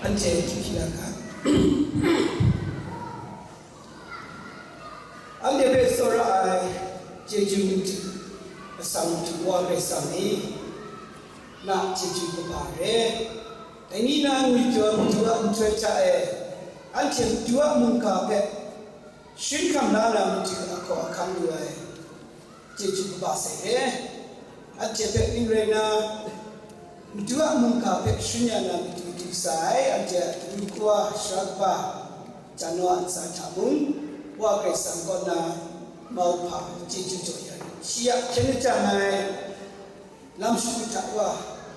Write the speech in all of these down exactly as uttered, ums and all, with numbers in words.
Anhte hkying hkya ga. Anhte hpe tsawra ai chyeju madu, atsam madu Wa Karai Kasang e, na chyeju kaba re. Dai ni na ngwi jaw madu a nhtoi hta e, anhte madu a mungga hpe sharin hkam la na matu ahkaw ahkang lu ai chyeju kaba sai re. Anhte hpe ning rai na, matu a mungga hpe sharin ya na matu du sai, anhte a daru kawa, sara kaba, janawt a ntsa hta mung, Wa Karai Kasang kaw na mauhpa chyeju jaw ya rit. Shi a hpyen lajang ai lam shagu hta wa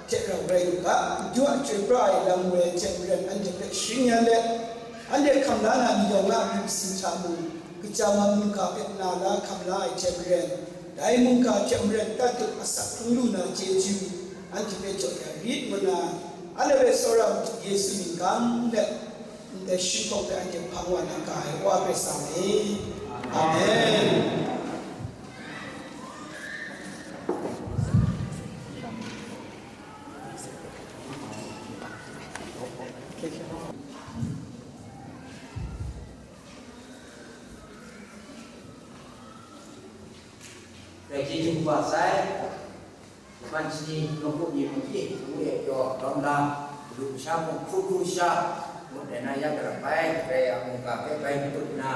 hte rau rai u ga, madu a chyoi pra ai lam woi hte maren anhte hpe sharin ya let, anhte hkam la na ni yawng a myit masin hta mung, kaja wa mungga hpe na la hkam la ai hte maren, dai mungga hte maren tatut asak hkrung lu na chyeju anhte hpe jaw ya rit ngu na, anhte hpe tsawra madu Yesu mying gam let, ndai shi hpawng hpe anhte hpang wa na ga ai Wa Karai Kasang e. Amen. Rai chyeju kaba sai, laban shani nawku ni mung pyi, ngu e pyaw, rawng la, galu kasha mung, hkru hkru sha, ngut ai na ya karap bai, rai a mungga hpe bai matut nna,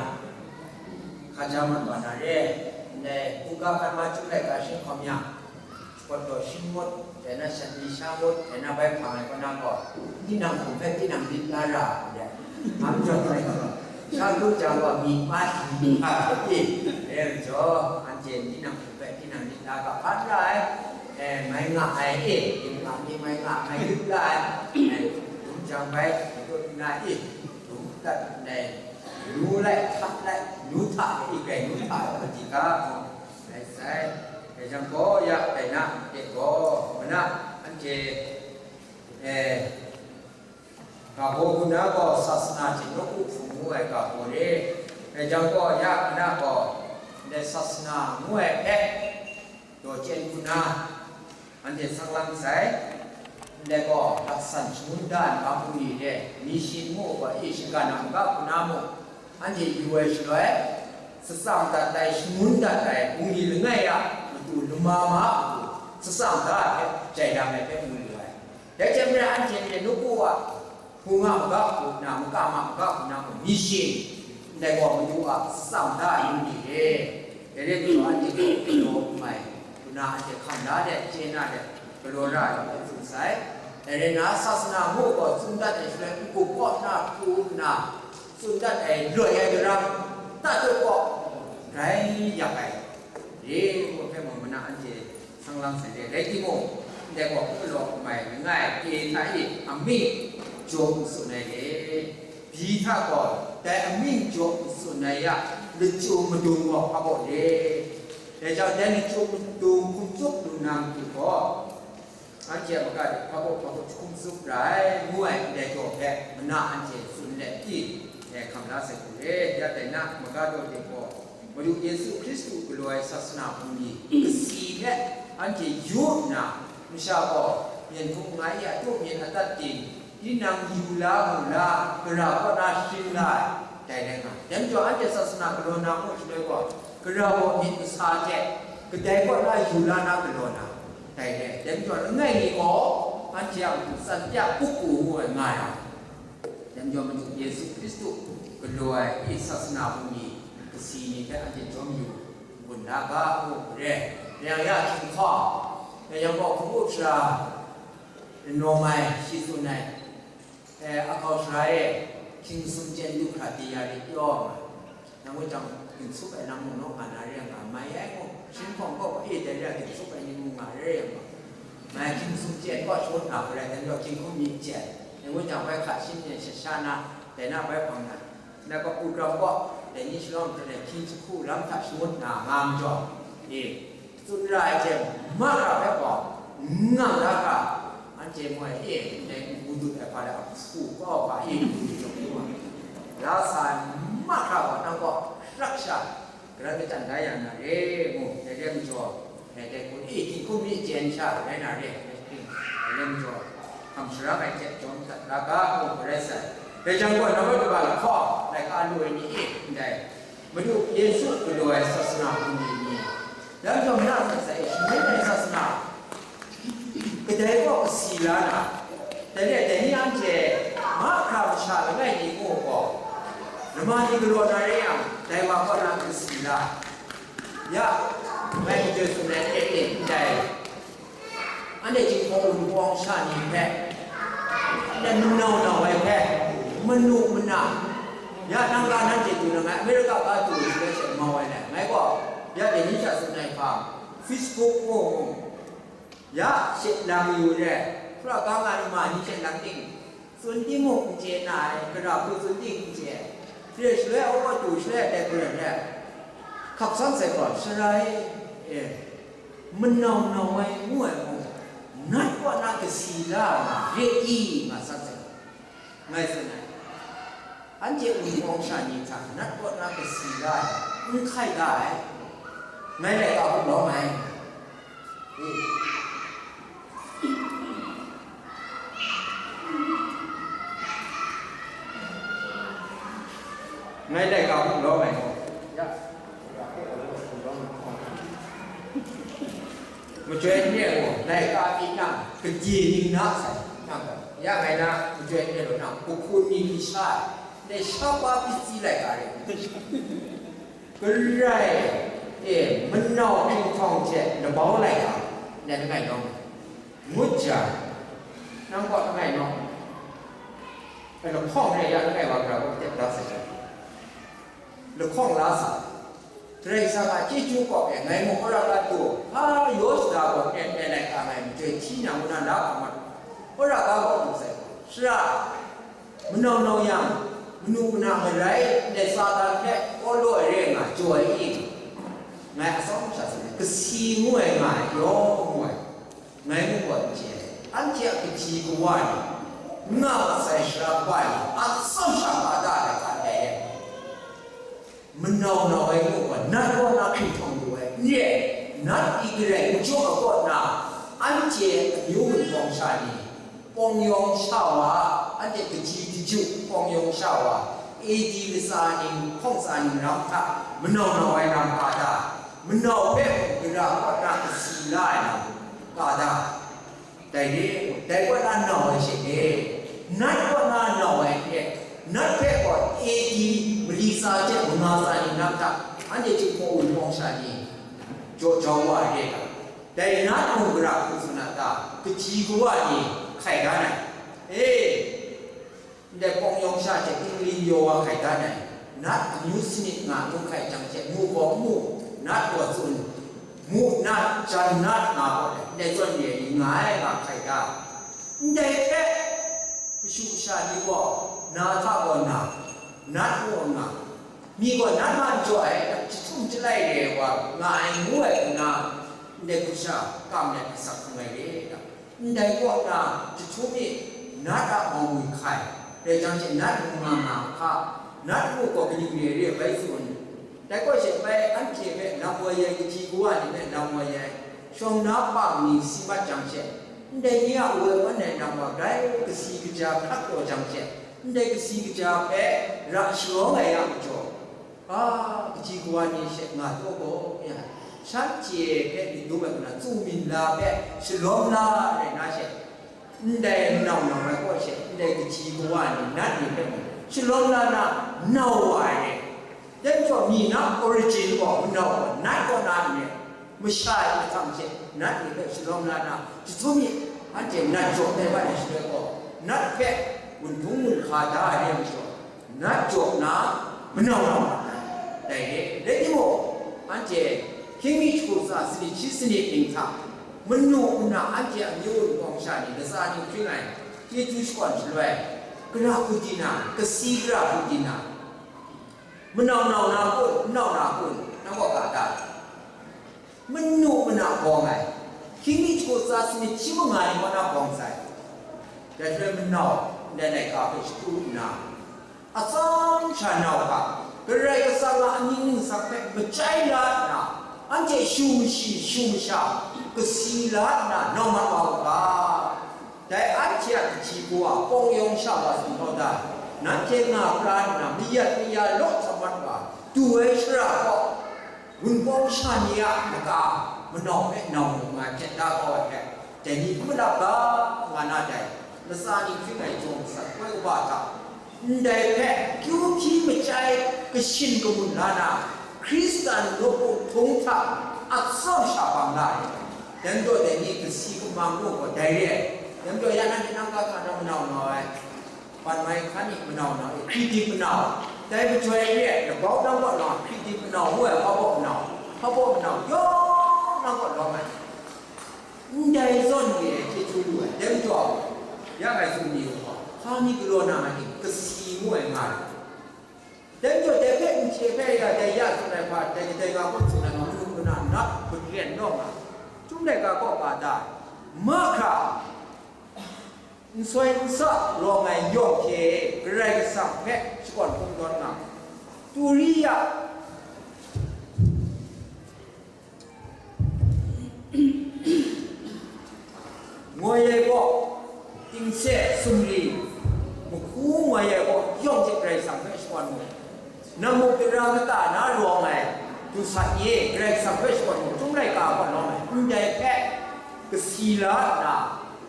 hkaja mat wa na re, ndai hkungga hkan wa chyum laika shi hkawm yang, shakawt daw shi ngut, dai na shanli sha ngut, dai na bai hpang ai kaw na gaw, tinang hkum hpe tinang lit la ra, ndai, ngam jaw ai gaw, sha hkru jang gaw, myi ma hkri hkra hkra pyi, dai majaw, anhte tinang hkum hpe tinang lit la ga hkan ra ai, e, mai nga ai, e, ginhka ni mai nga, mai lit la ai, e, dum jang bai, dut nna, e, dum dat ndai, nu lai, hta lai, nu hta, e, grai nu hta, e, madi ga, rai sai, dai jang gaw ya, dai na, de gaw, mana, anhte, e, ga hpaw hku na gaw sasana hte nawku hpung ngu ai ga hpaw re, dai jang gaw ya, mana gaw, ndai sasana ngu ai hpe, daw chyen hku na, anhte sang lang sai, ndai gaw, hkrat san shangun da ai ga bungli re, mission ngu ai gaw, e, shinggan a maga hku na mung, anhte yu ai shaloi, satsang dat ai, shangun dat ai, bungli langai a matu, lama ma a matu, satsang da ai hpe, jai dam ai hpe mu lu ai. Dai hte maren anhte hpe nawku a hpung a maga hku na, makam a maga hku na mung, mission, ndai gaw madu a satsang da ai yu ni re. Dai rai majaw, anhte gaw galaw n mai, hku na anhte hkam la de, chye na de, galaw ra ai hpe tsun sai. Dai rai nna, sasana ngu gaw tsun dat ai shaloi, n-gup kaw na hkru nna, tsun dat ai loi ai daram, tatut kaw rai yak ai re, ngu hpe mung mana anhte sang lang sai de. Rai timung, ndai gaw galaw n mai langai, A hta e amying jaw n tsun ai re, B hta gaw dai amying jaw n tsun ai a lachyum madung gaw hpa baw re. Dai jang, dai lachyum madung hkum tsup lu na matu gaw, anhte a maga de hpa baw hpa baw jahkum tsup ra ai, ngu ai ndai jaw hpe mana anhte tsun let pyi, e, hkam la sai hku re. Ya dai na, maga daw de gaw, Madu Yesu Hkristu galaw ai sasana bungli kasi hpe anhte yu nna, masha gaw myen hkum nga i, a tu myen atat ting, tinang yu la mu la, gara kaw na sharin la ai, dai rai nga ai. Dai majaw, anhte sasana galaw na ngu shaloi gaw, gara gaw myit masa hte kadai kaw na yu la na galaw na, dai re. Dai majaw, langai mi gaw, anhte a matu tsan pya kup u ngu ai nga ai. Dai majaw, Madu Yesu Hkristu galaw ai i sasana bungli kasi ni hpe anhte jawm yu gun la ga, ngu re. Rai yang ya, hkinghkau, rai yang gaw, hpung up sara, Rinawm ai, shi tsun ai, e, ahkau sara e, hkying sumchyen du hkra di ya rit pyaw nga, nang gaw jang ginsup ai nang mung naw nga na re ai nga, mai ai gaw, shi hpawng gaw, e, dai re ai ginsup ai ni mung nga re ai nga, mai hkying sumchyen gaw shawt na hkrai, dai majaw hkying hkum myit chyen, nang gaw jang bai hkat shin yen shat sha na, dai na bai hpang na, Ngai gaw, Ugram gaw, dai ni shalawng hte hkying jahku lam hta shangut na nga majaw, e, tsun ra ai hte mahkra hpe gaw, n ngang da hkra, anhte moi e, ndai n-gu dut ai hpa de a hpu kau hpa e, n-gu dut ai wa, la sa ai mahkra gaw, nang gaw, hkrak sha, garan kachyan da ya na re, ngu, dai re majaw, dai dai hku, e, hkying hkum myit chyen sha rai na re, dai re majaw, hkam sara ai hte jawm dat, Ga ga mung garai sai. Dai jang gaw, nambat kaba lahkawng, laika lu ai ni e, ndai Madu Yesu galaw ai sasana hpung ni ni, dai majaw na sai sai e, shangun ai sasana kadai gaw kasi la na, dai ni, dai ni anhte mahkra masha langai mi gaw, lama ni galaw na rai yang, dai wa kaw na kasi la. Ya, ngai majaw tsun ai e, e, ndai Anhte jinghpaw wunpawng sha ni hpe, anhte manau nau ai hpe, manu mana, ya nang ga nanhte du na ngai, America ga du shaloi she mau ai le, ngai gaw, ya dai ni hta tsun ai hpa, Facebook mung, ya she lang yu le, hkra ga nga ni ma ni she lang ting, tsun timung n chye na ai, gara hku tsun ting n chye ai. Hte shaloi a, awku du shaloi a, dai garan le, hkap san sai gaw, Sara e, e, manau nau ai ngu ai mung, nat kaw na kasi la ai re i, nga san sai, ngai tsun ai. Anhte wunpawng sha ni hta nat kaw na kasi la ai, n hkai ga ai, ngai laika hku lawm ai. Ngai laika hku lawm ai gaw, ya, machyoi n re gaw, laika pyi nang, gade ning na sai, nang gaw, ya ngai na machyoi n re gaw, nang, kahku ni hpyi sha ai, dai sha pa pyi si laika re. Garai e, manau hpinghkawng hte labau laika, nang langai nawng, ngut jang, nang kaw langai nawng, lahkawng re ya langai wa gara kaw tep da sai, lahkawng la sa, Karai Kasang a chyeju kaw e ngai mung wora ga du, hpa yaw shada gaw nmen nmen ai hka ngai majoi hti nang ngu na la hkam mat, wora ga kaw du sai, Sara, manau nau yang, manu mana marai, ndai Satan hpe kaw law ai re nga, jaw ai i? Ngai atsawm sha tsun ai, kasi ngu ai nga ai, yawng ngu ai, ngai mung gaw n chye ai. Anhte a kaji kawa ni, n nga mat sai sara kaba ni, atsawm sha ka da ai hka ndai e. Manau nau ai mung gaw, nat kaw na hpinghkawng lu ai, n re ai, nat i garai n jaw ai kaw na, anhte amyu wunpawng sha ni, pawng yawng sha wa, anhte kaji daju pawng yawng sha wa, A D latsa ning, hkawng tsa ning ram hta, manau nau ai lam ka da, manau hpe mung gara kaw na kasi la ai lam ka da. Dai re, dai kaw na nau ai she e, nat kaw na nau ai hte, nat hpe gaw A D mali tsa hte manga tsa ni nang hta, anhte Jinghpaw Wunpawng sha ni jaw jau wa ai re ga, dai nat mung gara hku tsun a ta? Kaji kawa ni hkai dan ai. E, Ndai pawng yawng sha hte tingling yaw wa hkai dan ai, nat amyu sanit nga ngu hkai jang hte, mu gaw mu, nat gaw tsun, mu nat, jan nat nga gaw, ndai zawn re ai ni nga ai nga hkai da. Ndai hpe, kashu kasha ni gaw, na hta gaw na, nat gaw nga, mi gaw nat ma n jaw ai, jahtum jalai re ai wa nga ai ngu ai nna, ndai hku sha kam let asak hkrung ai re. Ndai kaw na, jahtum mi nat a mau ngwi hkai, rai jang she nat mung nga nga hka, nat muk gaw kaning re re ai bai tsun. Dai kaw she bai anhte hpe lam woi ai, kaji kawa ni hpe lam woi ai, shawng na pang ni si mat jang she, ndai ni a woi wan ai lam wa grai kasi kaja hkrat taw jang she, ndai kasi kaja hpe ra sharawng ai a majaw, a, kaji kawa ni she nga taw gaw, ya, shanhte hpe myit dum ai kaw na, tsu min la hpe shalawm la rai na she, ndai nau nau ai kaw she, ndai kaji kawa ni nat ni hpe mung shalawm la na, nau wa ai re. Dai majaw, mi na origin gaw, manau gaw, nat kaw na n re, masha ai mahtang she, nat ni hpe shalawm la na, jahtum mi, anhte nat jaw ai bai shaloi gaw, nat hpe gun hpung gun hka da ai re majaw, nat jaw na, manau na, dai re. Rai timung, anhte hkying mi jahku tsa sanit shi sanit ning hta, manu mana anhte amyu wunpawng sha ni latsa ni hpring ai, chyeju shakawn shaloi, gara hku di na, kasi gara hku di na, manau nau na kun, n nau na kun, nang gaw ga ta? Manu mana bawng ai, hkying mi jahku tsa sanit shi manga ni kaw na bawng sai. Dai hte manau, ndai laika hpe shakru nna, atsam sha nau hka, Karai Kasang a amying ningsang hpe machyai la nna, anhte shu mashi, shu masha, kasi la nna, nau mat wa u ga. Dai anhte a kaji kawa kawng yawng sha wa sumhkau da, nanhte nga pra nna mayat maya law hta mat wa du ai shara gaw, wunpawng sha ni a maka manau hpe nau mu nga hte da kau ai hpe, dai ni hku malap ga, nga na dai, latsa ni hpring ai jaw masat koi kaba hta, ndai hpe kyu hpyi machyai kashin kamun la na, Hkristan nawku hpung hta atsawm sha bang la ai. Dai majaw dai ni kasi kamang gaw dai re ai. Dai majaw ya nanhte nang ga hka na manau nau ai, ban mai hkan ni manau nau ai, Hkriting manau, dai majoi re ai, labau nang kaw nau, Hkriting manau ngu ai, hpa baw manau, hpa baw manau, yawng nang kaw lawm ai. Ndai zawn re ai chyeju lu ai, dai majaw, ya ngai tsun ni u gaw, hpa mi galaw na nga ting, kasi ngu ai nga ai. Dai majaw, dai hpe n chye hpe ya, dai ya tsun ai hpa, dai kadai ga kaw tsun ai nga, manu mana nat hkun yen naw nga, Chyum laika kaw ka ta, mahkra, nsoi nsa rawng ai yawng hte Karai Kasang hpe shakawn kungdawn nga, Turiya, ngoi ai gaw, tingse sumri, mahku ngoi ai gaw, yawng hte Karai Kasang hpe shakawn mu. Nammuk tara kata na rawng ai, du sat ni e, Karai Kasang hpe shakawn mu, Chyum laika kaw lawm ai, ndai hpe kasi la nna,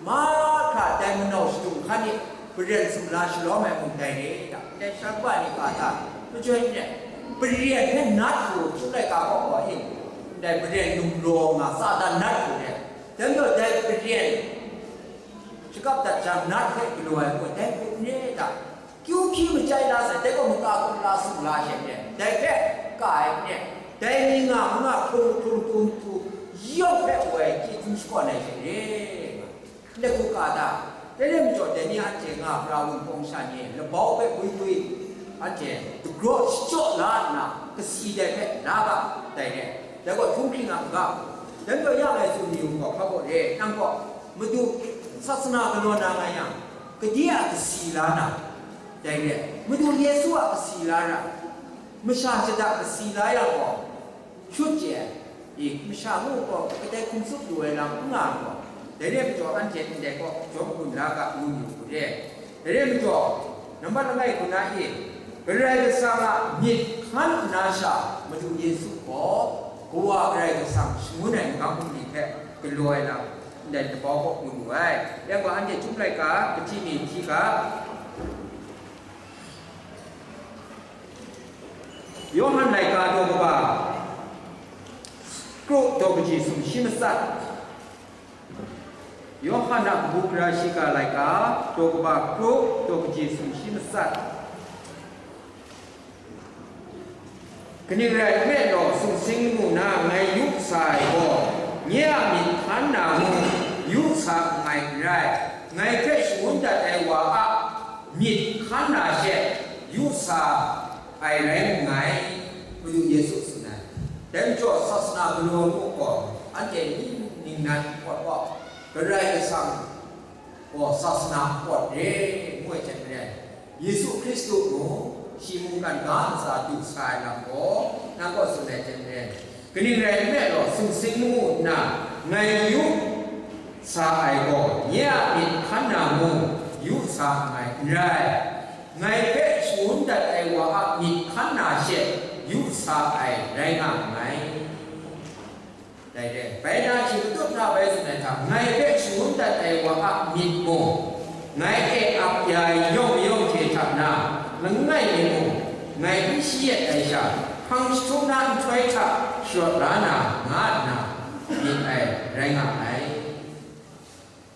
mahkra dai manau shadung hkan e, Paren sumla shalawm ai mung dai re ai hta, ndai sha kaba ni ga hta, majoi n rai, Paren hpe nat hku Chyum laika kaw gaw e, ndai Paren num raw nga Satan nat hku re ai. Dai majaw dai Paren shakap dat jang, nat hpe galaw ai gaw, dai hku n re ai hta, kyu hpyi machyai la sai, dai gaw maka kun la sumla she n rai, dai hpe ka ai n rai, dai ni nga, nga hkrung hkrung tum tu, yawng hpe woi chyeju shakawn ai she re. Ndai hku ka ta? Dai rai majaw, dai ni anhte nga pra wunpawng sha ni e, labau hpe gwi gwi, anhte dagraw shachyaw la nna, kasi dai hpe la ga, dai re, dai gaw htunghking a n ga. Dai majaw, ya ngai tsun ni u gaw, hpa gaw re, nang gaw, Madu, sasana galaw na nga yang, gade a kasi la na, dai re, Madu Yesu a kasi la ra, masha shada kasi la yang gaw, shut chye ai, i, masha ngu gaw, kadai hkum tsup lu ai lam n nga ai gaw, dai re ai majaw, anhte ndai gaw jawm gun la ga, ngu yu u re. Dai re ai majaw, nambat langai hku na e, Karai Kasang a myit hkan nna sha Madu Yesu gaw, Kawa Karai Kasang shangun ai magam bungli hpe galaw ai lam, ndai labau kaw mu lu ai. Yang gaw, anhte Chyum laika kahti mi hti ga, Yawhan laika daw kaba, kru daw kaji sumshi matsat. Yawhan a kabu gara shiga laika, daw kaba kru daw kaji sumshi matsat. Kaning rai nme law, sumsing lamu na ngai yu sa ai gaw, nye a myit hkan na mung yu sa nngai n rai, ngai hpe shangun dat ai wa a myit hkan na she yu sa ai rai nngai, Madu Yesu tsun ai. Dai majaw, sasana galaw mu gaw, anhte ning, ningnan hkawt gaw, Karai Kasang gaw sasana hkawt re, ngu ai hte maren, Yesu Hkristu mung, shi mungkan ga ntsa du sa ai lam gaw, nang kaw tsun ai hte maren, kaning rai nme law, sumsing lamu nna ngai yu sa ai gaw, nye a myit hkan na mung yu sa nngai n rai, ngai hpe shangun dat ai wa a myit hkan na she yu sa ai rai nga nngai. Dai re, bai na shi matut na bai tsun ai hta, ngai hpe shangun dat ai wa a myit mung, ngai e ap ya ai yawng mayawng hte hta na langai mi mung, ngai n shayet ai sha, hpang jahtum na nhtoi hta sharawt la na nga nna myit ai rai nga ai.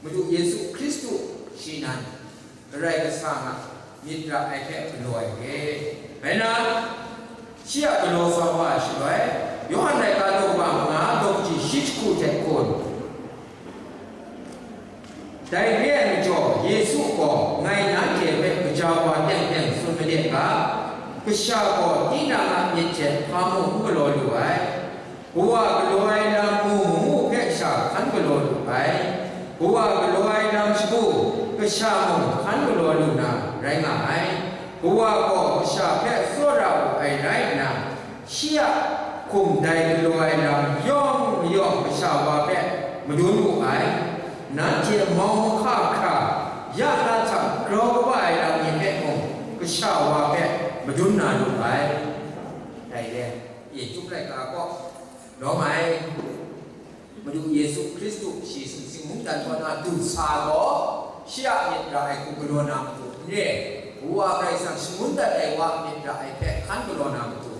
Madu Yesu Hkristu shi nan Karai Kasang a myit ra ai hpe galaw ai re. Bai na, shi a galaw sa wa ai shaloi, Yawhan laika daw kaba manga daw kaji shi jahku hte hkun, dai re ai majaw, Yesu gaw, ngai nanhte hpe gaja wa teng teng tsun made ga, kasha gaw tinang a myit hte hpa mung n galaw lu ai. Kawa galaw ai lam mu mu hpe sha hkan galaw lu ai. Kawa galaw ai lam shagu, kasha mung hkan galaw lu na rai nga ai. Kawa gaw kasha hpe tsawra wu ai rai nna, shi a hkum dai galaw ai lam yawng mayawng kasha wa hpe madun wu ai. Nanhte mau mahka hkra dum na lu ai. Dai re, e, Chyum laika kaw lawm ai Madu Yesu Hkristu shi sumsing mungdan kaw na du sa gaw, shi a myit ra ai hku galaw na matu n re, Wa Karai Kasang shangun dat ai wa a myit ra ai hpe hkan galaw na matu,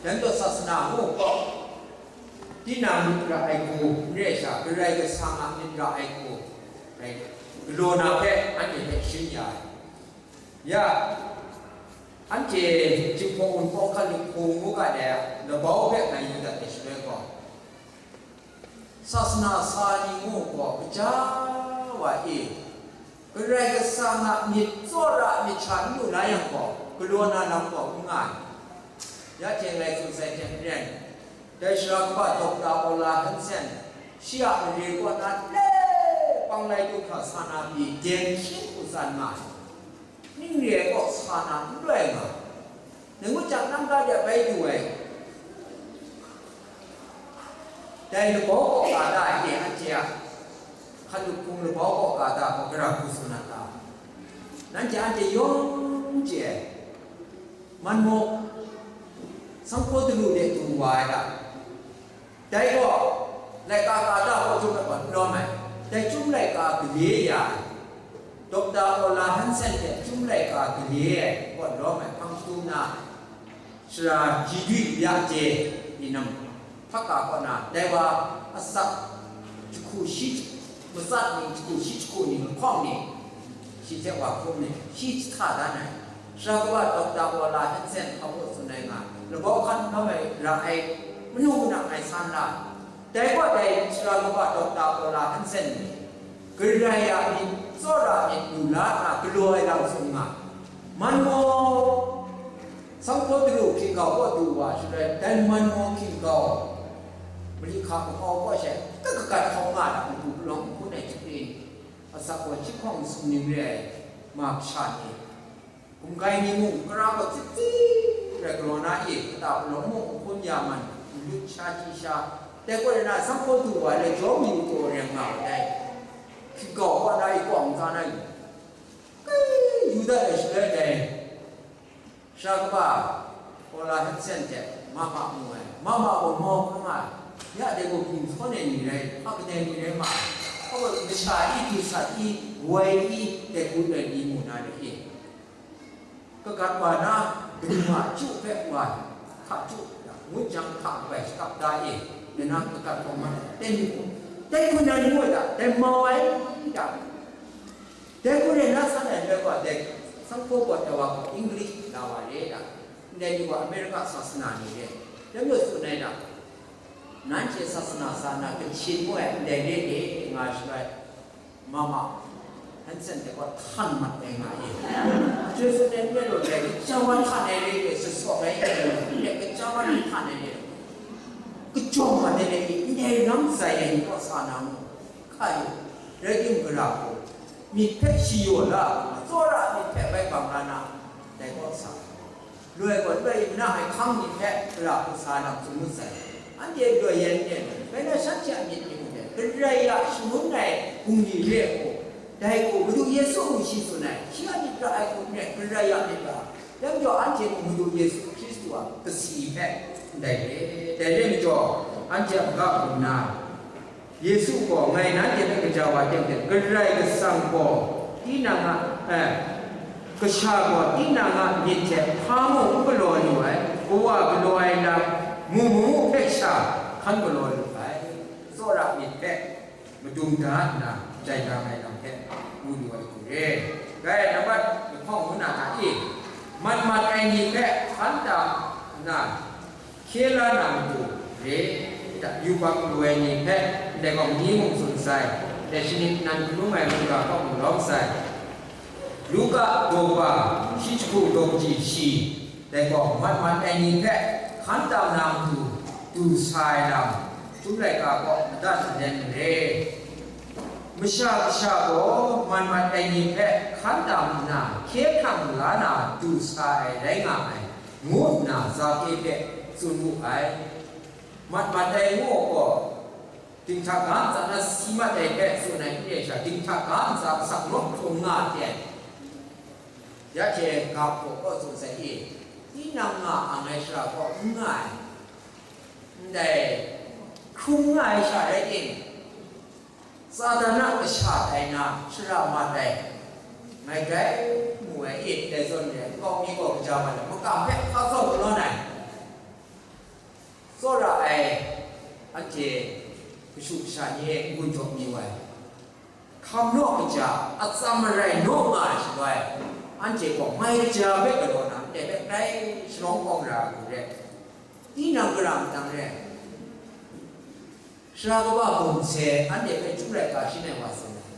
dan taw sasana ngu gaw, tinang myit ra ai hku n re sha, Karai Kasang a myit ra ai hku, rai, galaw na hpe anhte hpe sharin ya ai. Ya, anhte Jinghpaw Wunpawng hkan lup hku ngu ga de, labau hpe ngai yu dat ai shaloi gaw, sasana sa ni ngu gaw, kaja wa e, Karai Kasang a myit tsawra myit sha n lu la yang gaw, galaw na lam gaw n nga ai. Ya hte ngai tsun sai hte maren, dai sara kaba Dokta Ola Hansen, shi a mare kaw na le pang lai du hkra sa na pyi, den hkyin hku tsan nga ai. Ning re ai kaw sa na n loi nga, nang ngut jang nang ga de bai du ai. Dai labau kaw ga da e, anhte a hkan lup hkung labau kaw ga da gaw, gara hku tsun na ta? Nanhte anhte yawng chye ai, man maw, sanghpaw daru de du wa ai ta? Dai gaw, laika ka ta kaw chyum ai gaw lawm ai, dai Chyum laika gale ya ai, Dokta Ola Hansen hte Chyum laika gale ai kaw lawm ai hpang htum na, sara Ji Dwi Ya Je ni nam hpaka kaw na, dai wa asak jahku shi matsat ning, jahku shi jahku ning lahkawng ni, shi hte wa hkrum ni, shi jahta dan ai. Sara kaba Dokta Ola Hansen hkau tsun ai nga, labau hkan n mai ra ai manu muna ngai san la. Dai gaw dai sara kaba Dokta Ola Hansen ni, Karai a myit tsawra myit lu la nna galaw ai lam tsun nga, man gaw, sanghpaw daru hkying gau kaw du wa shaloi, dan man gaw hkying gau, mali hka makau kaw she, kat kagat hkau nga na matu palawng n hkun ai hte, asak gaw chyinghkawng sumning re ai ma kasha ni, gumgai ni mung, kara gaw tsip tsip rai galaw na e, kata palawng mung, n hkun ya man, n lut sha chyi sha, dai gaw rai na, sanghpaw du wa ai, jaw mi taw reng nga ai dai, hkying gau wa na e, kawng n ka na yu, kai yu dat ai shaloi dai, sara kaba Ola Hansen hte mama mu ai, mama gaw mau hkra nga ai, ya dai gaw byin hkawn ai ni rai, hpa kadai ni rai ma ai, hpa gaw masha i, du sat i, woi i, dai hku dai ni mu na re e. Kagat wa na, kanu a chyu hpe wa, hka chyu, ngut jang hka kabai shakap da e, nna kagat hkawm ma, dai ni gaw, dai hku na ni gaw da, dai mau ai da. Dai hku rai na san ai loi gaw, dai sanghpaw gaw dai wa gaw English la wa re da, ndai ni gaw America sasana ni re, dai majaw tsun ai da, nanhte sasana sa na kachin ngu ai ndai re de nga shaloi, mama Hansen hte gaw htan mat ai nga e. Chyoi tsun ai n rai law, dai kaja wa htan ai re de, sasawk ai e, ndai kaja wa ni htan ai re, kajawng mat ai re, ndai lam zai ai ni kaw sa na mu. Hkai, rai timung, gara hku, myit hpe shayaw la, tsawra myit hpe bai bang la na, dai kaw sa, loi gaw loi na ai hkang myit hpe gara hku sa lam tsun mat sai. Anhte loi yan n yen, bai na shanhte a myit ni mung dai, Karai a shangun ai bungli re ai gaw, dai gaw Madu Yesu mung shi tsun ai, shi a myit ra ai hku n rai, Karai a myit ra. Dai majaw, anhte mung Madu Yesu Hkristu a kasi hpe ndai re. Dai re majaw, anhte a ga hkum na, Yesu gaw, ngai nanhte hpe kaja wa teng hte, Karai Kasang gaw tinang a, eh, kasha gaw tinang a myit hte hpa mung n galaw lu ai, Kawa galaw ai lam, mu mu hpe sha hkan galaw lu ai, tsawra myit hpe madung da nna, jai nga ai lam hpe mu lu ai hku re. Dai nambat lahkawng ngu na hta e, mat mat ai ni hpe hkan tam nna, hkye la na matu re, yubak lu ai ni hpe ndai gaw ni mung tsun sai, dai shanit nan hkalum ai mungga kaw mung lawm sai. Luka daw kaba shi jahku daw kaji shi, dai gaw mat mat ai ni hpe hkan tam na matu du sa ai lam, Chyum laika kaw madat maden mare. Masha Kasha gaw mat mat ai ni hpe hkan tam nna hkye hkrang la na du sa ai rai nga ai, ngu nna Zake hpe tsun wu ai. Mat mat ai ngu gaw, dinghta ga ntsa na si mat ai hpe tsun ai n re sha, dinghta ga ntsa asak nawk hkrung nga ai. Ya hte ga hpaw kaw tsun sai i, tinang nga ang ai shara kaw n nga ai, ndai hkrum nga ai sha rai tim, Satan a kasha tai na shara mat ai, ngai grai mu ai, e, dai zawn re, nkau mi gaw kaja mat ai, makam hpe hpa zawn galawn ai, tsawra ai, anhte kashu kasha ni e n-gun jaw mi ai. Hkam naw kaja, atsam marai naw nga ai shaloi, anhte gaw mai kaja hpe galaw na, ndai hpe grai shalawng kawng ra ai hku re, tinang gara matang re, sara kaba gumhpe anhte hpe chyum laika shin ai wa tsun ai.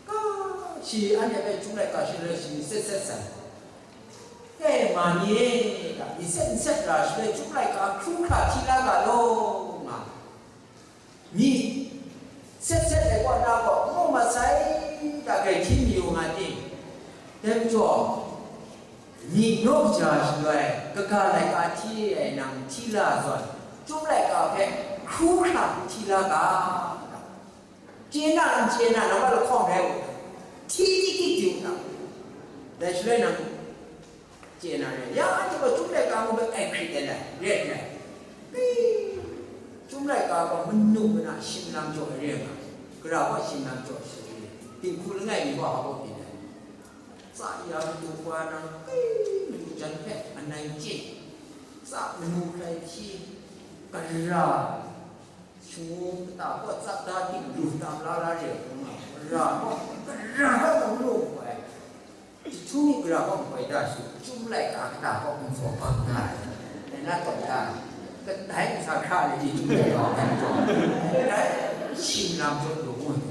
Ka shi anhte hpe chyum laika shin ai shi set set sai. Dai ma ni e, ga, myit set n set ra shaloi chyum laika hkru hkra hti la ga law nga. Myit set set ai kaw na gaw, n mu mat sai, ga grai hti mi u nga ting. Dai majaw, myit naw kaja shaloi, kaga laika hti ai nang hti la zawn, chyum laika hpe hkru hkra hti la ga. Chye na, n chye na, nang a lahkawng rai u, hti tik tik di u na. Dai shaloi nang chye na re, ya anhte gaw chyum laika ngu hpe ai hkrit ai lai, re ai. Chyum laika gaw manu mana shim lam jaw ai re nga, gara gaw shim lam jaw ai, dinghku langai mi gaw hpa baw byin ai. Tsa ya madu wa nang, madu jan hpe anai chye, tsa manu hkrai hti, gara, shangu kata gaw tsat da ting lu tam la la re ai hkrum nga, gara gaw, gara gaw mung lu ai. Jahtum myi gara gaw n koi da shi, chyum laika kata gaw n zaw bang da ai. Dai na taw da, kadai n sa hkra ai di chyum laika hkra jaw, dai shim lam jaw lu ngu ai.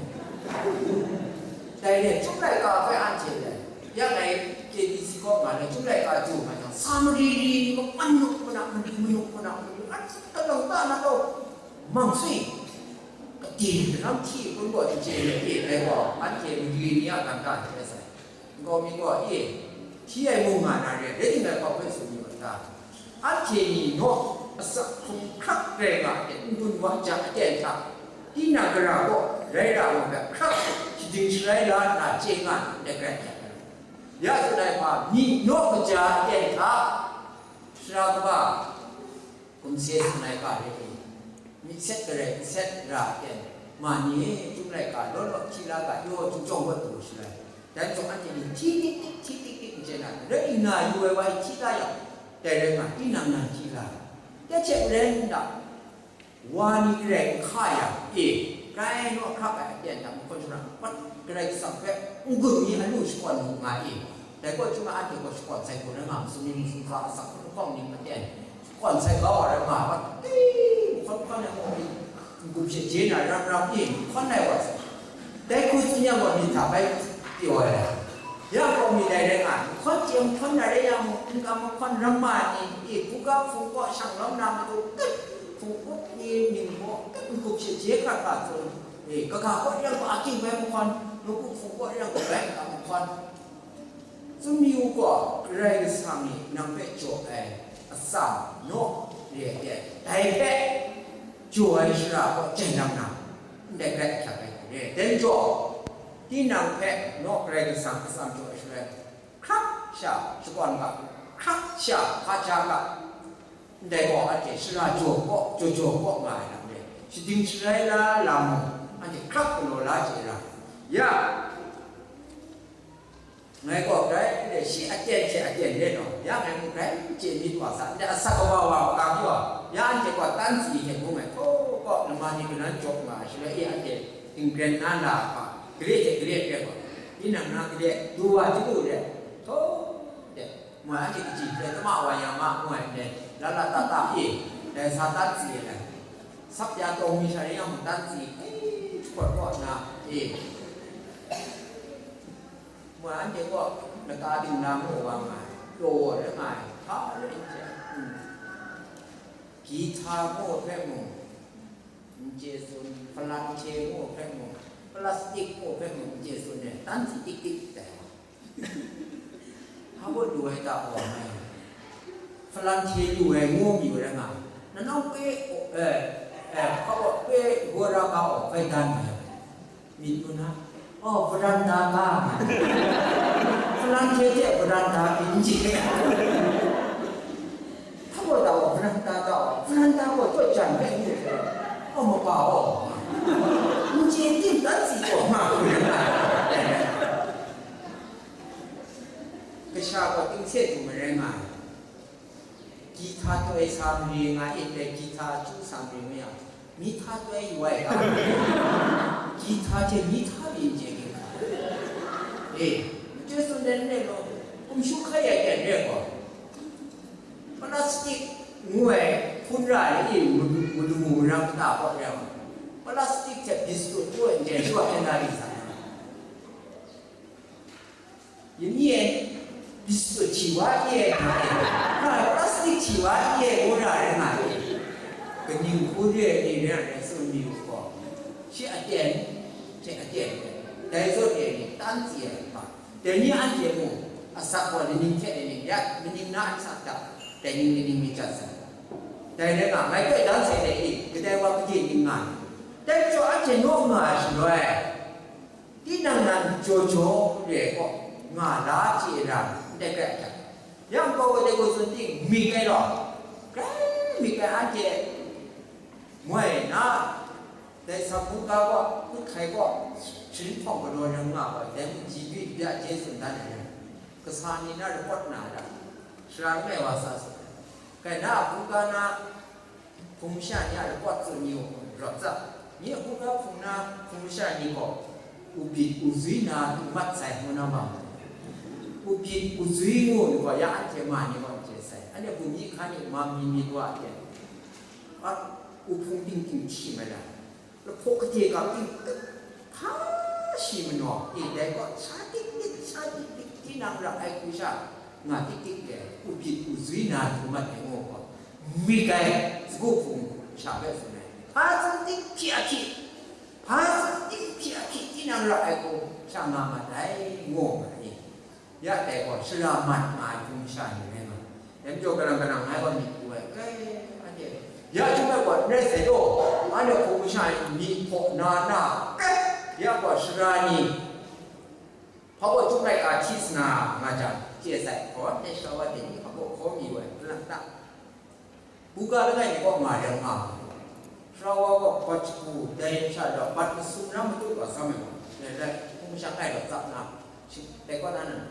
Dai re, chyum laika hpe anhte dai, ya ngai K B C kaw nga le, chyum laika du nga jang, sa mari ri ni gaw, manuk manuk, mari manuk manuk, mari, a, ka nang ta na gaw, mang sui, kade daram hti hkun gaw n chye ai, e, dai gaw, anhte mari ni a gam ta hte sai. Nkau mi gaw, e, hti ai mu nga na re, rai timung, hpa hpe tsun yu ai ta? Anhte ni naw, asak hkrung hkrak rai nga ai hte, n-gun wa ja aten hta, tinang gara gaw rai ra ai hpe hkrak shading sharai la nna chye nga ai, ndai rai ai. Ya tsun ai hpa, myit naw kaja aten hta, sara kaba, gumhpe tsun ai ga re, myit set garai n set ra ai ten, ma ni e, chyum laika law law hti la ga, yaw chyum chyawm wa du shaloi, dai majaw anhte ni hti tik tik, hti tik tik n chye na, rai nna yu ai wa e hti la yang, dai rai nga, tinang nan hti la ai. Dai hte maren nna, wa ni garai n hka yang e, grai naw hkrak ai aten hta mahkawn shara, Karai Kasang hpe n-gun mi alu shakawn mu nga e, dai gaw chyum ai anhte gaw shakawn sai hku rai nga, masum ning sumhkra asak hkawng ning aten, shakawn sai kau ai rai nga, wa, e, mahkawn hkawn ai gaw, n-gup she je na ram ram e, mahkawn ai wa sai. Dai hku tsun yang gaw, myit hta bai pyaw ai. Ya gaw myit dai rai nga ai, mahkawn chye mahkawn na rai yang mung, n-ga mahkawn ramma ni, e, buga hpung kaw shang lawm na matu, kat, hpung up ni mying gaw, kat, n-gup she je hkra hkra tsun, e, kaga kaw yang gaw, aking bai mahkawn, matu hpung kaw yang gaw bai n-ga mahkawn. Tsun mi u gaw, Karai Kasang e nang hpe jaw ai atsam naw re ai, dai hpe jaw ai shara gaw jai nang na, ndai hpe ahkyak ai hku re. Dai majaw, tinang hpe naw Karai Kasang atsam jaw ai shara hkrak sha shakawn ga, hkrak sha hpa ja ga, ndai gaw anhte shara jaw kaw, jaw jaw kaw nga ai lam re. Shading sharai la lam mung, anhte hkrak galaw la chye ra. Ya, ngai gaw grai re, shi aten hte aten re law, ya ngai mung grai chye myit wa sa, ndai asak kaba wa makam yaw, ya anhte gaw tansi hte mung ai hkaw kaw, lama ni kanan jaw nga ai shaloi, e anhte hingren na na hpa, gare hte gare hpe gaw, tinang na gare du wa chyalu re, hkaw de, moi anhte kaji hpe tama wa yang ma, moi ndai, la la ta ta e, dai sa tansi e ai, sap ya taw mi sha ring yang mung tansi, e, hkawt kaw nna, e, Moi anhte gaw lata dingna mu wa nga ai, pyaw wa rai nga ai, hpa rai n hte, mm, gita mu hpe mung, n chye tsun, hpalan hte mu hpe mung, plastik mu hpe mung, n chye tsun ai, tansi tik tik tai. Hpa baw lu ai ta gaw ngai, hpalan hte lu ai ngu mi wa rai nga ai. Nanau kwe, eh, eh, hpa baw kwe gora ga gaw, gaidan mai ai. Myit mu na, oh, veranda ga nga ai. Hpalan hte hte veranda myit n chye. Kasha gaw tingse du marai nga ai. Gita toi sa mari nga e, dai gita chyu sa mari nga yang, mi hta toi yu ai ga? Gita hte mi hta byin chye ginhka? E, machye tsun dan re law, kumshu hkai ya kyan re gaw, plastik ngu ai hpun ra ai e, madu, madu mu marang kata kaw re ai, plastik hte biscuit ngu ai ndai shawa hkyen da ring sa ai. Yin ye, biscuit hti wa ye, nga ye, plastik hti wa ye, ngu ra rai nga ye. Kaning hku re ai ni rai nna tsun mi u gaw, shi aten, hte aten, dai zawn e ni tan tsi ai hpa, dai ni anhte mung, asak gaw laning hte laning ya, laning na asak hta, dai ning laning myit jat sai. Dai rai nga, ngai gaw dan sai dai e, kadai wa gade ning nga ai. Dai majaw anhte naw nga ai shaloi, tinang nan jaw jaw re ai gaw, nga la chye ra, ndai grai a hta. Yang gaw, dai gaw tsun ting, myit ai law, grai myit ai anhte moi na, dai sa hkungga gaw, hkut hkai gaw, sharin hpawng galaw rai nga gaw, dai mung ji byi bya je tsun dan ai, kasa ni na report na ra, sara langai wa sa tsun ai. Kai na a hkungga na, hpung masha ni a report tsun yu, rawt tsap. Nye hkungga hpung na hpung masha ni gaw, ubit uzui na du mat sai ngu na ma mu. Ubit uzui ngu ni gaw, ya anhte ma ni gaw n chye sai. Anhte bum yi hkan e mam mi myit wa a ten, a, uhpung ting ting hti mai na, lahpaw kade ga ting ting, hpa shi manaw e, dai gaw, sha tik tik, sha tik tik, tinang ra ai hku sha, nga tik tik de, ubit uzui na du mat ai ngu gaw, myit ai, sagu hpung sha hpe tsun ai. Hpa tsun ting hpyi ahkyi, hpa tsun ting hpyi ahkyi, tinang ra ai hku sha nga mat ai, ngu nga ai. Ya dai gaw, sara mat nga ai hpung masha ni rai nga ai. Dai majaw, kalang kalang ngai gaw myit pu ai, kai, anhte, ya chyum ai gaw n rai sai law, anhte hpung masha ni myit hpaw na na, kai, ya gaw, sara ni hpa gaw chyum laika hti sana nga jang, chye sai, hkawan ai sara wa de ni hpa gaw hkaw mi wa ai, kalang ta? Buga langai mi kaw nga yang nga. Sara wa gaw bat shagu dai sha da bat masum na matut wa sam ai wa, dai rai, hpung shang ai wa tsap na, shi, dai kaw na nan,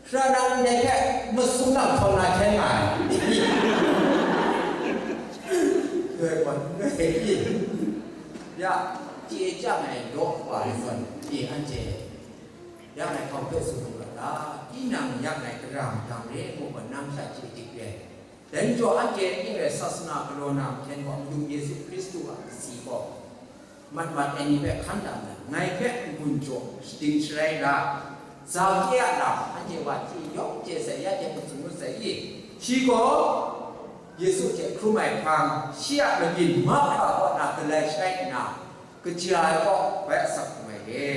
sara nang ndai hpe masum na hkawm na hkyen nga ai. Dai wa, dai, ya, chye chyang ai law wa ai zawn, e, anhte, ya ngai hkawm hpe tsun lu ga ta? Tinang ya ngai gara madang re, ngu gaw nang sha chye dik re. Dai majaw, anhte ning rai sasana galaw na mahkyen gaw, Madu Yesu Hkristu a kasi gaw mat mat ai ni hpe hkan dam ai, ngai hpe n-gun jaw shading sharai ra, Zakia a lam, anhte wa hti yawng chye sai, ya hte n tsun ngut sai i? Shi gaw Yesu hte hkrum ai hpang, shi a mabyin mahkra kaw na galai shai nna, kaja ai kaw bai asak hkrum ai re.